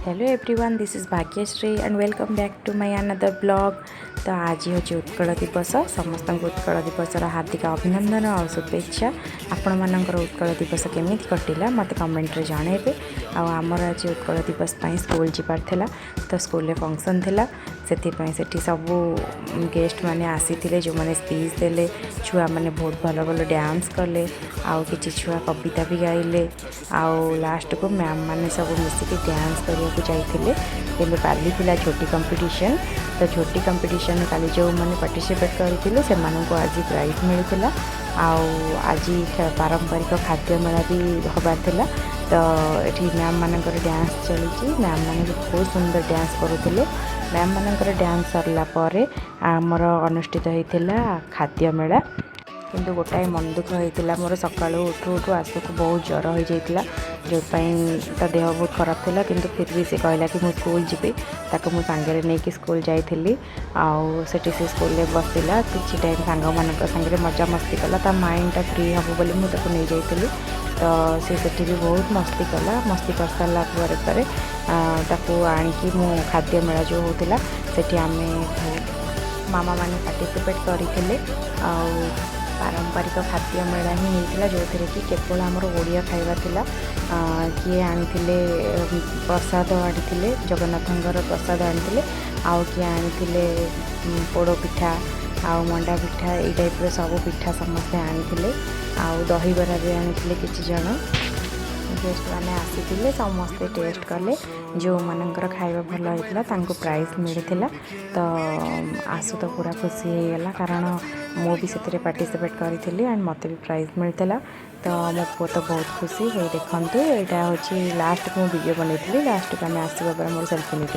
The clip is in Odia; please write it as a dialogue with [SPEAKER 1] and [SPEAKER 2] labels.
[SPEAKER 1] Hello everyone, this is Bhagyashree and welcome back to my another vlog. ତ ଆଜି ହେଉଛି ଉତ୍କଳ ଦିବସ। ସମସ୍ତଙ୍କୁ ଉତ୍କଳ ଦିବସର ହାର୍ଦ୍ଦିକ ଅଭିନନ୍ଦନ ଆଉ ଶୁଭେଚ୍ଛା। ଆପଣମାନଙ୍କର ଉତ୍କଳ ଦିବସ କେମିତି କଟିଲା, ମୋତେ କମେଣ୍ଟରେ ଜଣାଇବେ। ଆଉ ଆମର ଆଜି ଉତ୍କଳ ଦିବସ ପାଇଁ ସ୍କୁଲ ଯିବାର ଥିଲା। ତ ସ୍କୁଲରେ ଫଙ୍କସନ୍ ଥିଲା, ସେଥିପାଇଁ ସେଠି ସବୁ ଗେଷ୍ଟ ମାନେ ଆସିଥିଲେ, ଯେଉଁମାନେ ସ୍ପିଚ୍ ଦେଲେ। ଛୁଆମାନେ ବହୁତ ଭଲ ଭଲ ଡ୍ୟାନ୍ସ କଲେ ଆଉ କିଛି ଛୁଆ କବିତା ବି ଗାଇଲେ। ଆଉ ଲାଷ୍ଟକୁ ମ୍ୟାମ୍ ମାନେ ସବୁ ମିଶିକି ଡ୍ୟାନ୍ସ କରିବାକୁ ଯାଇଥିଲେ। କିନ୍ତୁ କାଲି ଥିଲା ଝୋଟି କମ୍ପିଟିସନ୍। ତ ଝୋଟି କମ୍ପିଟିସନ୍ କାଲି ଯେଉଁମାନେ ପାର୍ଟିସିପେଟ୍ କରିଥିଲେ, ସେମାନଙ୍କୁ ଆଜି ପ୍ରାଇଜ୍ ମିଳିଥିଲା। ଆଉ ଆଜି ପାରମ୍ପରିକ ଖାଦ୍ୟ ମେଳା ବି ହେବାର ଥିଲା। ତ ଏଠି ମ୍ୟାମ୍ ମାନଙ୍କର ଡ୍ୟାନ୍ସ ଚାଲିଛି। ମ୍ୟାମ୍ ମାନେ ବି ବହୁତ ସୁନ୍ଦର ଡ୍ୟାନ୍ସ କରୁଥିଲେ। ମ୍ୟାମ୍ ମାନଙ୍କର ଡ୍ୟାନ୍ସ ସରିଲା ପରେ ଆମର ଅନୁଷ୍ଠିତ ହେଇଥିଲା ଖାଦ୍ୟ ମେଳା। କିନ୍ତୁ ଗୋଟାଏ ମନ ଦୁଃଖ ହେଇଥିଲା ମୋର। ସକାଳୁ ଉଠୁ ଉଠୁ ଆସୁକୁ ବହୁତ ଜ୍ୱର ହେଇଯାଇଥିଲା, ଯେଉଁଥିପାଇଁ ତା ଦେହ ବହୁତ ଖରାପ ଥିଲା। କିନ୍ତୁ ଫିର୍ ବି ସେ କହିଲା କି ମୁଁ ସ୍କୁଲ ଯିବି। ତାକୁ ମୁଁ ସାଙ୍ଗରେ ନେଇକି ସ୍କୁଲ ଯାଇଥିଲି। ଆଉ ସେଠି ସେ ସ୍କୁଲରେ ବସିଲା, କିଛି ଟାଇମ୍ ସାଙ୍ଗମାନଙ୍କ ସାଙ୍ଗରେ ମଜାମସ୍ତି କଲା। ତା ମାଇଣ୍ଡଟା ଫ୍ରି ହେବ ବୋଲି ମୁଁ ତାକୁ ନେଇଯାଇଥିଲି। ତ ସେ ସେଠି ବି ବହୁତ ମସ୍ତି କଲା। ମସ୍ତି କରିସାରିଲା ପରେ ପରେ ତାକୁ ଆଣିକି ମୁଁ ଖାଦ୍ୟ ମେଳା ଯେଉଁ ହେଉଥିଲା, ସେଠି ଆମେ ବହୁତ ମାମାମାନେ ପାର୍ଟିସିପେଟ୍ କରିଥିଲେ। ଆଉ ପାରମ୍ପରିକ ଖାଦ୍ୟ ମେଳା ହିଁ ହେଇଥିଲା, ଯେଉଁଥିରେ କି କେବଳ ଆମର ଓଡ଼ିଆ ଖାଇବା ଥିଲା। କିଏ ଆଣିଥିଲେ ପ୍ରସାଦ ଆଣିଥିଲେ, ଜଗନ୍ନାଥଙ୍କର ପ୍ରସାଦ ଆଣିଥିଲେ। ଆଉ କିଏ ଆଣିଥିଲେ ପୋଡ଼ ପିଠା ଆଉ ମଣ୍ଡା ପିଠା, ଏଇ ଟାଇପ୍ର ସବୁ ପିଠା ସମସ୍ତେ ଆଣିଥିଲେ। ଆଉ ଦହିବରା ବି ଆଣିଥିଲେ କିଛି ଜଣ। ଗେଷ୍ଟ ମାନେ ଆସିଥିଲେ, ସମସ୍ତେ ଟେଷ୍ଟ କଲେ। ଯେଉଁମାନଙ୍କର ଖାଇବା ଭଲ ହେଇଥିଲା, ତାଙ୍କୁ ପ୍ରାଇଜ୍ ମିଳିଥିଲା। ତ ଆସୁ ତ ପୁରା ଖୁସି ହେଇଗଲା, କାରଣ ମୁଁ ବି ସେଥିରେ ପାର୍ଟିସିପେଟ୍ କରିଥିଲି ଆଣ୍ଡ ମୋତେ ବି ପ୍ରାଇଜ୍ ମିଳିଥିଲା। ତ ମୋ ପୁଅ ତ ବହୁତ ଖୁସି ହେଇ ଦେଖନ୍ତୁ, ଏଇଟା ହେଉଛି ଲାଷ୍ଟକୁ ମୁଁ ଭିଡ଼ିଓ ବନେଇଥିଲି। ଲାଷ୍ଟକୁ ଆମେ ଆସିବା ପରେ ମୋର ସେଲ୍ଫି ନେଇଥିଲି।